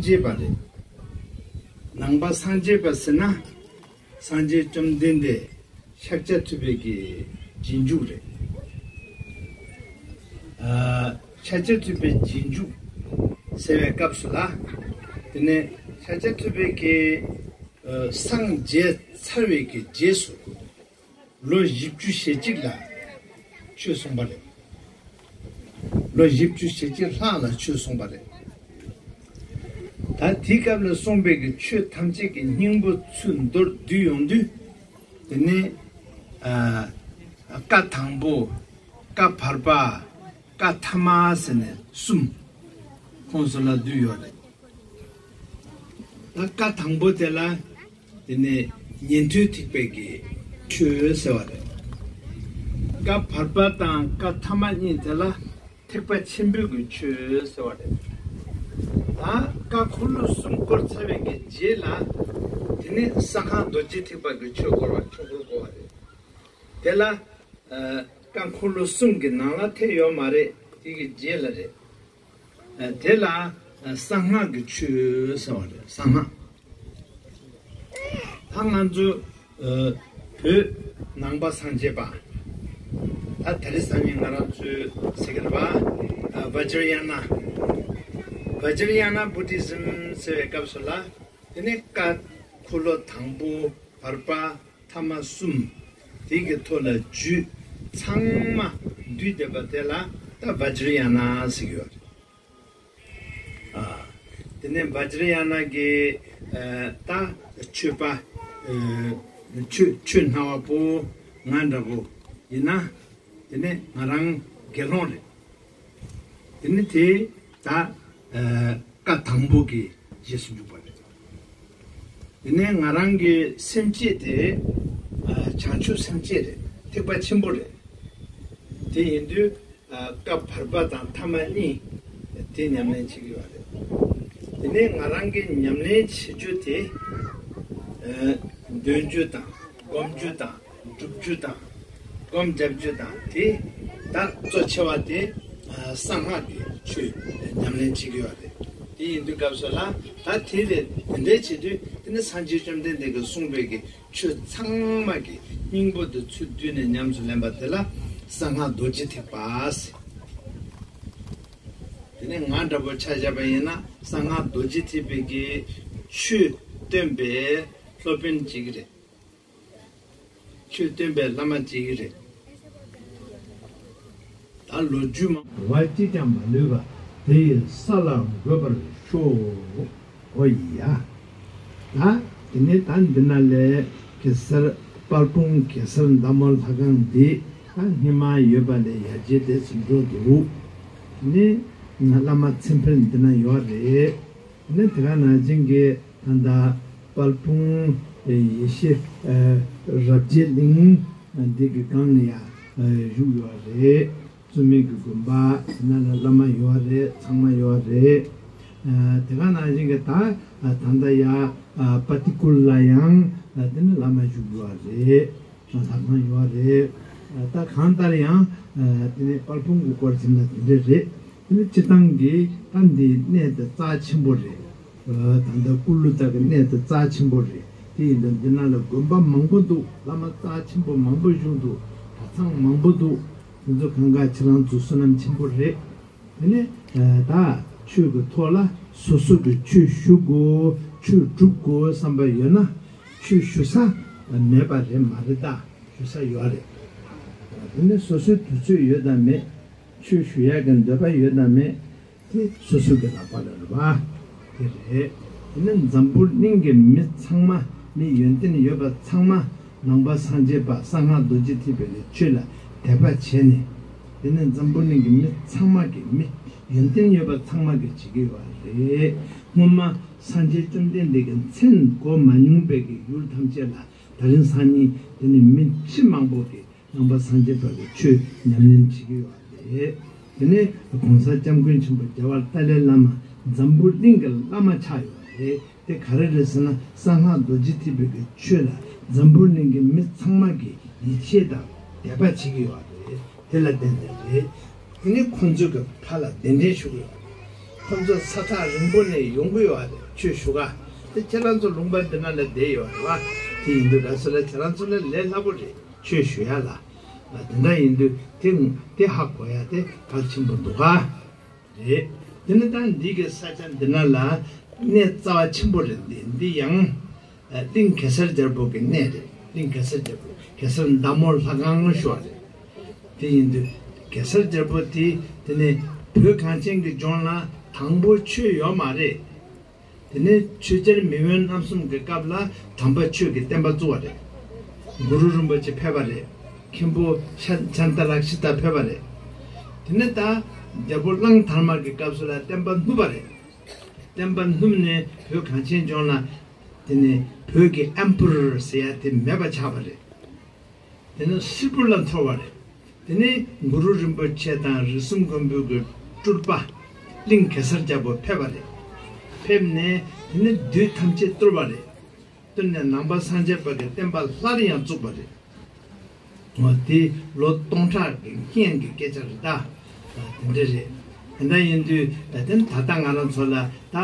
རྒྱས་པ་རེད། ནང་པ་སངས་རྒྱས་པ་ཟེར་ན། སངས་རྒྱས་བཅོམ་ལྡན་འདས་ཤཱཀྱ་ཐུབ་པའི་གི་རྗེས་འཇུག་རེད། ཨ། ཤཱཀྱ་ཐུབ་པའི་རྗེས་འཇུག་ཟེར་བའི་སྐབས་སུ་ལ། དེ་ནས་ཤཱཀྱ་ཐུབ་པའི་གི་ཨ། སངས་རྒྱས་ཚར་བའི་གི་རྗེས་སུ། ལོ་བཞི་བཅུ་ཞེ་གཅིག་ལ་ཆོས་གསུངས་པ་རེད། ལོ་བཞི་བཅུ་ཞེ་གཅིག་ལྷག་ལ་ཆོས་གསུངས་པ་རེད། ད་དེའི་སྐབས་ལ་གསུངས་པའི་གི་ཆོས་ཐམས་ཅད་ཀྱི་སྙིང་པོ་ཚུར་མདོར་བསྡུས་ཡོང་དུས། དེ་ནི། ཨ། བཀའ་དང་པོ། བཀའ་བར་པ། བཀའ་ཐ་མ་ཟེར་ནས་གསུམ་ཁོངས་སུ་ལ་བསྡུས་ཡོད་རེད། ད་བཀའ་དང་པོ་དེ་ལ། དེ་ནས་ཉན་ཐོས་ཐེག་པའི་གི་ཆོས་ཟེར་བ་རེད། བཀའ་བར་པ་དང་བཀའ་ཐ་མ་གཉིས་དེ་ལ་ཐེག་པ་ཆེན་པོའི་གི་ཆོས་ཟེར་བ་རེད། ད་བཀའ་འཁོར་ལོ་གསུམ་བསྐོར་ཚར་བའི་གི་རྗེས་ལ། དེ་ནས་གསང་སྔགས་རྡོ་རྗེ་ཐེག་པ་གི་ཆོས་བསྐོར་བ་ཆོས་འཁོར་བསྐོར་བ་རེད། དེ་ལ། ཨ། བཀའ་འཁོར་ལོ་གསུམ་གྱི་ནང་ལ་ཐེ་ཡོད་མ་རེད། དེ་གི་རྗེས་ལ་རེད། ཨ། དེ་ལ། ཨ། གསང་སྔགས་ཀྱི་ཆོས་ཟེར་བ་རེད། གསང་སྔགས། ད་ང་ཚོ། ཨ། བོད་ནང་པ་སངས་རྒྱས་པ། ད་དེ་རིང་སང་ཉིན་ང་རང་ཚོས་ཟེར་གྱི་རེད་པ། ཨ། བཛྲ་ཡ་ན། བཛྲ་ཡ་ན་བྷུ་ཏི་ཟིམ་ཟེར་བའི་སྐབས་སུ་ལ། དེ་ནི་བཀའ་འཁོར་ལོ་དང་པོ། བར་པ། ཐ་མ་གསུམ། དེ་གི་ཐོག་ལ་རྒྱུད་ཚང་མ་བསྡུས་བསྡད་པ་དེ་ལ་ད་བཛྲ་ཡ་ན་ཟེར་གྱི་ཡོད་རེད། ཨ། དེ་ནས་བཛྲ་ཡ་ན་གི། ཨ། ད་ཆོས་པ། ཨ། ཆོས་ཆོས་སྨྲ་བ་པོ་ང་འདྲ་པོ་ཡིན་ན། དེ་ནས་ང་རང་དགེ་སློང་རེད། དེ་ནི་དེ་ད། ཨ། བཀའ་དང་པོ་གི་རྗེས་སུ་འཇུག་པ་རེད། དེ་ནས་ང་རང་གི་སེམས་བསྐྱེད་དེ། ཨ། བྱང་ཆུབ་སེམས་བསྐྱེད་རེད། ཐེག་པ་ཆེན་པོ་རེད། དེ་ཡིན་དུས། ཨ། བཀའ་བར་པ་དང་ཐ་མ་གཉིས་དེ་ཉམས་ལེན་བྱེད་ཀྱི་ཡོད་རེད། དེ་ནས་ང་རང་གི་ཉམས་ལེན་བྱེད་རྒྱུ་དེ། ཨ། འདོན་རྒྱུ་དང་སྒོམ་རྒྱུ་དང་། སྒྲུབ་རྒྱུ་དང་། སྒོམ་རྒྱབ་རྒྱུ་དང་དེ། ད་གཙོ་ཆེ་བ་དེ། ཨ། གསང་སྔགས་ཀྱི་ཆོས་ཉམས་ལེན་བྱེད་ཀྱི་ཡོད་རེད། དེ་ཡིན་དུས་སྐབས་སུ་ལ། ད་དེ་ལས་དེ་འདྲའི་བྱེད་དུས་དེ་ནི་སངས་རྒྱས་བཅོམ་ལྡན་འདས་ཀྱིས་གསུངས་པའི་གི་ཆོས་ཚང་མ་གི་སྙིང་པོ་དེ་ཚུར་བསྡུས་ནས་ཉམས་སུ་ལེན་པ་དེ་ལ་གསང་སྔགས་རྡོ་རྗེ་ཐེག་པ་ཟེར། དེ་ནི་ང་འདྲ་པོ་ཆ་བཞག་པ་ཡིན་ན་གསང་སྔགས་རྡོ་རྗེ་ཐེག་པའི་གི་ཆོས་སྟོན་པའི་སློབ་དཔོན་ཅིག་རེད། ཆོས་སྟོན་པའི་བླ་མ་ཅིག་རེད། ད་ལོ་རྒྱུས་མང་བ་གཅིག་ཀྱང་མ་ལུས་པ། དེ་ཡི་ས་ལ་འགོད་པར་ཤོག། འོ་ཡ། ད་དེ་ནས་ད་འདི་ན་ལས་གེ་སར། དཔལ་སྤུངས་གེ་སར་མདའ་མོ་ལྷ་ཁང་འདི་ད་སྔོན་མ་ཡོད་པ་ལས་ཡར་རྒྱས་དེ་ཚོ་འགྲོ་འདུག་དེ་ནས་བླ་མ་མཚན་དཔེ་འདི་ན་ཡོད་རེད། ནི་དེ་ག་ནང་བཞིན་གྱི་ད་ལྟ་དཔལ་སྤུངས་ཡེ་ཤེས་རབ་རྒྱས་གླིང་འདི་གི་སྒང་ལ་ཡང་བཞུགས་ཡོད་རེད། བཙུན་མའི་གི་དགོན་པ་ན་ལ་བླ་མ་ཡོད་རེད། ཚང་མ་ཡོད་རེད། དེ་ག་ནང་བཞིན་གྱི་ད་ད་ལྟ་ཡ་པ་ཏི་ཀུལ་ལ་ཡང་དེ་ནི་བླ་མ་བཞུགས་ཡོད་རེད། ལྷ་ཁང་ཡོད་རེད། ད་གང་ལྟར་ཡང་དེ་ནི་དཔལ་སྤུངས་གི་སྐོར་ཟེར་ན་དེ་འདྲ་རེད། དེ་ནི་སྤྱིར་བཏང་གི་ད་འདི་གནས་དེ་རྩ་ཆེན་པོ་རེད། ད་ལྟ་ཀུ་ལུ་ད་གི་གནས་དེ་རྩ་ཆེན་པོ་རེད། དེ་ཡིན་དུས་འདི་ན་ལ་དགོན་པ་མང་པོ་འདུག་བླ་མ་རྩ་ཆེན་པོ་མང་པོ་བཞུགས་འདུག་གྲྭ་ཚང་མང་པོ་འདུག་དེ་ཚོ་གང་ག་ཁྱེད་རང་ཚོ་བསོད་ནམས་ཆེན་པོ་རེད། དེ་ནས་ད་ཆོས་ཀྱི་ཐོག་ལ་སོ་སོ་གི་ཆོས་ཞུ་དགོས། ཆོས་སྒྲུབ་དགོས་བསམ་པ་ཡོད་ན་ཆོས་ཞུ་ས་མེད་པ་རེད་མ་རེད། ད་ཞུ་ས་ཡོད་རེད། དེ་ནས་སོ་སོའི་དུས་ཚོད་ཡོད་དམ་མེད། ཆོས་ཞུ་ཡག་གི་འདོད་པ་ཡོད་དམ་མེད། དེ་སོ་སོ་གི་ལག་པ་ལ་རེད་པ། དེ་རེད། དེ་ནི་འཛམ་བུ་གླིང་གི་མི་ཚང་མ། མི་ཡོན་ཏན་ཡོད་པ་ཚང་མ་ནང་པ་སངས་རྒྱས་པ་གསང་སྔགས་རྡོ་རྗེ་ཐེག་པའི་ཆོས་ལ་དད་པ་བྱས་ནས། དེ་ནི་འཛམ་བུ་གླིང་གི་མི་ཚང་མ་གི་མི་ཡོན་ཏན་ཡོད་པ་ཚང་མ་གི་བྱེད་ཀྱི་ཡོད་རེད། སྔོན་མ་སངས་རྒྱས་བཅོམ་ལྡན་འདས་ཀྱི་མཚན་གོ་མ་མྱོང་པའི་གི་ཡུལ་ཐམས་ཅད་ལ་ད་རིང་སང་ཉིན་དེ་ནི་མི་ཁྲི་མང་པོ་གི་ནང་པ་སངས་རྒྱས་པ་གི་ཆོས་ཉམས་ལེན་བྱེད་ཀྱི་ཡོད་རེད། དེ་ནས་༸གོང་ས་༸སྐྱབས་མགོན་ཆེན་པོ་རྒྱལ་བ་ཏཱ་ལའི་བླ་མ་འཛམ་བུ་གླིང་གི་བླ་མ་ཆགས་ཡོད་རེད། དེ་ག་རེ་རེད་ཟེར་ན་གསང་སྔགས་རྡོ་རྗེ་ཐེག་པའི་གི་ཆོས་ལ་འཛམ་བུ་གླིང་གི་མི་ཚང་མ་གི་ཡིད་ཆེས་དང་དད་པ་བྱེད་ཀྱི་ཡོད་རེད། དེ་ལ་བརྟེན་ནས་རེད། དེ་ནས་ཁོང་ཚོ་གི་ཕར་ལ་གདན་འདྲེན་ཞུ་གི་ཡོད་རེད། ཁོང་ཚོ་ས་ཐག་རིང་པོ་ནས་ཡོང་གི་ཡོད་རེད། ཆོས་ཞུ་ག་དེ་ཁྱེད་རང་ཚོ་ལུང་པ་འདི་ན་ལ་བསྡད་ཡོད་རེད་བ། དེ་ཡིན་དུས་ག་སོ་ལ་ཁྱེད་རང་ཚོ་ལ་ལས་སླ་པོ་རེད། ཆོས་ཞུ་ཡ་ལ། དེ་འདྲ་ཡིན་དུས་དེ་དེ་ཧ་གོ་ཡ་དེ་གལ་ཆེན་པོ་འདུག་ག་རེད། དེ་ནི་ད་འདི་གི་ས་ཆ་འདི་ན་ལ་གནས་རྩ་བ་ཆེན་པོ་རེད། འདི་འདི་ཡང་གླིང་གེ་སར་རྒྱལ་པོ་གི་གནས་རེད། གླིང་གེ་སར་རྒྱལ་པོ་གེ་སར་མདའ་མོ་ལྷ་ཁང་ཞུ་བ་རེད། དེ་ཡིན་དུས་གེ་སར་རྒྱལ་པོ་དེ་དེ་ནི་བོད་གངས་ཅན་གྱི་ལྗོངས་ལ་དང་པོ་ཆོས་ཡོད་མ་རེད། དེ་ནས་ཆོས་རྒྱལ་མེས་དབོན་རྣམ་གསུམ་གྱི་སྐབས་ལ་དམ་པ་ཆོས་ཀྱི་བསྟན་པ་བཙུགས་པ་རེད། གུ་རུ་རིན་པོ་ཆེ་ཕེབས་པ་རེད། མཁན་པོ་ཤ་ཤཱནྟ་རཀྵི་ཏ་ཕེབས་པ་རེད། དེ་ནས་ད་རྒྱལ་པོ་གླང་དར་མ་གི་སྐབས་སུ་ལ་བསྟན་པ་བསྣུབས་པ་རེད། བསྟན་པ་བསྣུབས་ནས་བོད་གངས་ཅན་ལྗོངས་ལ་དེ་ནས་བོད་ཀྱི་ཨེམ་པེ་རར་ཟེར་ཡ་དེ་མེད་པ་ཆགས་པ་རེད། དེ་ནས་སིལ་བུར་ལ་འཐོར་བ་རེད། དེ་ནས་གུ་རུ་རིན་པོ་ཆེ་དང་རིགས་གསུམ་མགོན་པོ་གི་སྤྲུལ་པ་གླིང་གེ་སར་རྒྱལ་པོ་ཕེབས་པ་རེད། ཕེབས་ནས་དེ་ནས་བདུད་ཐམས་ཅད་བཏུལ་བ་རེད། བཏུལ་ནས་ནང་པ་སངས་རྒྱས་པ་གི་བསྟན་པ་སླར་ཡང་བཙུགས་པ་རེད། འོ་དེ་ལོ་སྟོང་ཕྲག་གི་སྔོན་གྱི་སྐད་ཆ་རེད་ད། དེ་འདྲ་རེད། དེ་འདྲ་ཡིན་དུས་དེ་ད་ལྟ་ང་རང་ཚོ་ལ་ད་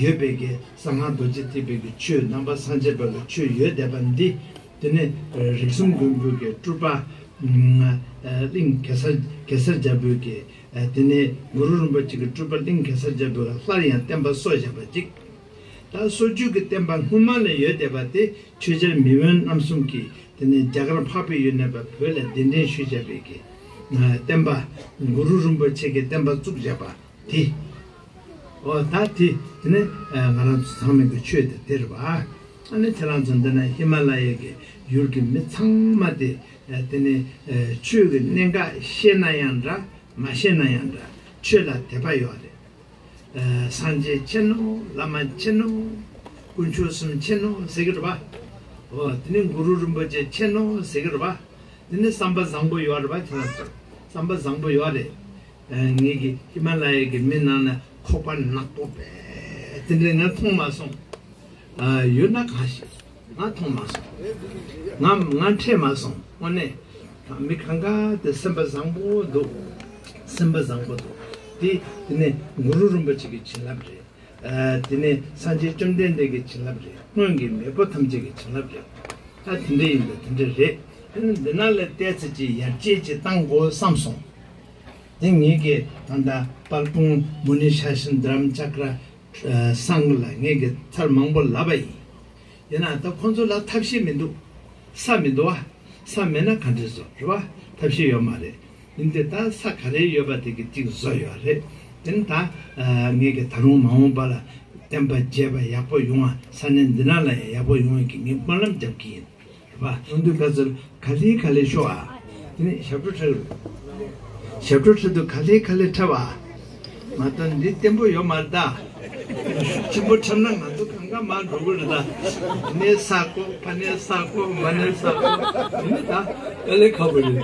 ཡོད་པའི་གི་གསང་སྔགས་རྡོ་རྗེ་ཐེག་པའི་གི་ཆོས། ནང་པ་སངས་རྒྱས་པ་གི་ཆོས་ཡོད་བསྡད་པ་འདི། དེ་ནས་རིགས་གསུམ་མགོན་པོ་གི་སྤྲུལ་པ་གླིང་གེ་སར་གེ་སར་རྒྱལ་པོ་གི། དེ་ནས་གུ་རུ་རིན་པོ་ཆེ་གི་སྤྲུལ་པ་གླིང་གེ་སར་རྒྱལ་པོ་ལ་སླར་ཡང་བསྟན་པ་གསོ་བཞག་པ་གཅིག་ད་སོ་བཅུད་ཀྱི་བསྟན་པ་སྔོན་མ་ལ་ཡོད་བསྡད་པ་དེ་ཆོས་རྒྱལ་མེས་དབོན་རྣམ་གསུམ་གྱིས་དེ་ནས་རྒྱ་གར་འཕགས་པའི་ཡུལ་ནས་བོད་ལ་གདན་འདྲེན་ཞུས་བཞག་པའི་གི་བསྟན་པ། གུ་རུ་རིན་པོ་ཆེ་གི་བསྟན་པ་བཙུགས་བཞག་པ་དེ། འོ་ད་དེ་དེ་ནས་ང་རང་ཚོ་ཚང་མས་གི་ཆོས་དེ་དེ་རེད་བ། ཨ་ནི་ཁྱེད་རང་ཚོ་འདི་ན་ཧི་མ་ལ་ཡའི་གི་ཡུལ་གྱི་མི་ཚང་མ་དེ་དེ་ནས་ཆོས་ཀྱི་གནད་འགག་ཤེས་ན་ཡང་འདྲ། མ་ཤེས་ན་ཡང་འདྲ། ཆོས་ལ་དད་པ་ཡོད་རེད། སངས་རྒྱས་མཁྱེན་ནོ། བླ་མ་མཁྱེན་ནོ། དཀོན་མཆོག་གསུམ་མཁྱེན་ནོ་ཟེར་གི་རེད་བ། འོ་དེ་ནས་གུ་རུ་རིན་པོ་ཆེ་མཁྱེན་ནོ་ཟེར་གི་རེད་བ། དེ་ནས་བསམ་པ་བཟང་པོ་ཡོད་རེད་བ། ཁྱེད་རང་ཚོ་བསམ་པ་བཟང་པོ་ཡོད་རེད། ངེད་ཀྱི་ཧི་མ་ལ་ཡའི་གི་མི་ནང་ན་ཁོག་པ་ནག་པོ་པས་དེ་འདྲ་ང་མཐོང་མ་སོང་། ཡོད་ན་གང་ཞིག་ང་མཐོང་མ་སོང་། ང་ང་འཕྲད་མ་སོང་། དངོས་གནས་མི་གང་ག་དེ་སེམས་པ་བཟང་པོ་འདུག་སེམས་པ་བཟང་པོ་འདུག་དེ་དེ་ནས་གུ་རུ་རིན་པོ་ཆེ་གི་བྱིན་རླབས་རེད། དེ་ནས་སངས་རྒྱས་བཅོམ་ལྡན་འདས་ཀྱི་བྱིན་རླབས་རེད། སྔོན་གྱི་མེས་པོ་ཐམས་ཅད་ཀྱི་བྱིན་རླབས་རེད། ད་དེ་འདྲ་ཡིན་པ་དེ་འདྲ་རེད། དེ་ནས་འདི་ན་ལ་བལྟས་ཚེ་ཅིག་ཡར་རྒྱས་ཅིག་བཏང་དགོས་བསམ་སོང་། དེ་ངེད་ཀྱི་ད་ལྟ་དཔལ་སྤུངས་མུ་ནི་ཤཱ་ཤི་དྷ་རམ་ཅ་ཀྲ་སང་ལ་ངེད་ཀྱི་ཚར་མང་པོ་ལབ་པ་ཡིན། ཡིན་ན་ད་ཁོང་ཚོ་ལ་ཐབས་ཤེས་མི་འདུག་ས་མི་འདུག་བ། ས་མེད་ན་ག་འདྲས་བཟོ་རེད་བ། ཐབས་ཤེས་ཡོད་མ་རེད། ཡིན་ཏེ་ད་ས་ག་རེ་ཡོད་པ་དེ་གི་གཅིག་བཟོ་ཡོད་རེད། དེ་ནི་ད་ངེད་ཀྱི་ད་རུང་མ་འོངས་པ་ལ་བསྟན་པ་རྒྱས་པ་ཡག་པོ་ཡོང་བ། ས་གནས་འདི་ན་ལ་ཡང་ཡག་པོ་ཡོང་བའི་གི་ངས་སྨོན་ལམ་རྒྱབ་ཀྱི་ཡིན། རེད་བ། ཡོང་དུས་ག་ཚོད་ག་ལེ་ག་ལེ་ཤོག་ཨ། དེ་ནས་ཞབས་བྲོ་འཁྲབ་རེད། ཞབས་བྲོ་འཁྲབ་དུས་ག་ལེ་ག་ལེ་འཁྲབ་ཨ། མ་གཏོགས་འདི་བརྟན་པོ་ཡོད་མ་རེད་ད། ཆེན་པོ་འཁྲབ་ན་ང་ཚོ་གང་ག་མར་འགྲོ་གི་རེད་ད། འདི་ནས་ས་བརྐོ། ཕ་ནས་ས་བརྐོ། མ་ནས་ས་བརྐོ། དེ་ནི་ད་དཀའ་ལས་ཁག་པོ་རེད།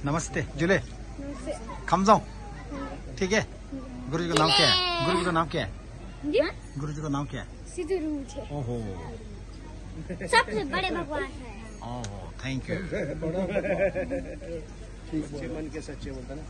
नमस्ते, जुले। नमस्ते। कमजोर। ठीक है। गुरु जी का नाम क्या है? गुरु जी का नाम क्या है? जी? गुरु जी का नाम क्या है? सिद्धू रूप है। ओहो। सबसे बड़े भगवान है। ओहो, thank you। सच्चे मन के सच्चे बोलता ना।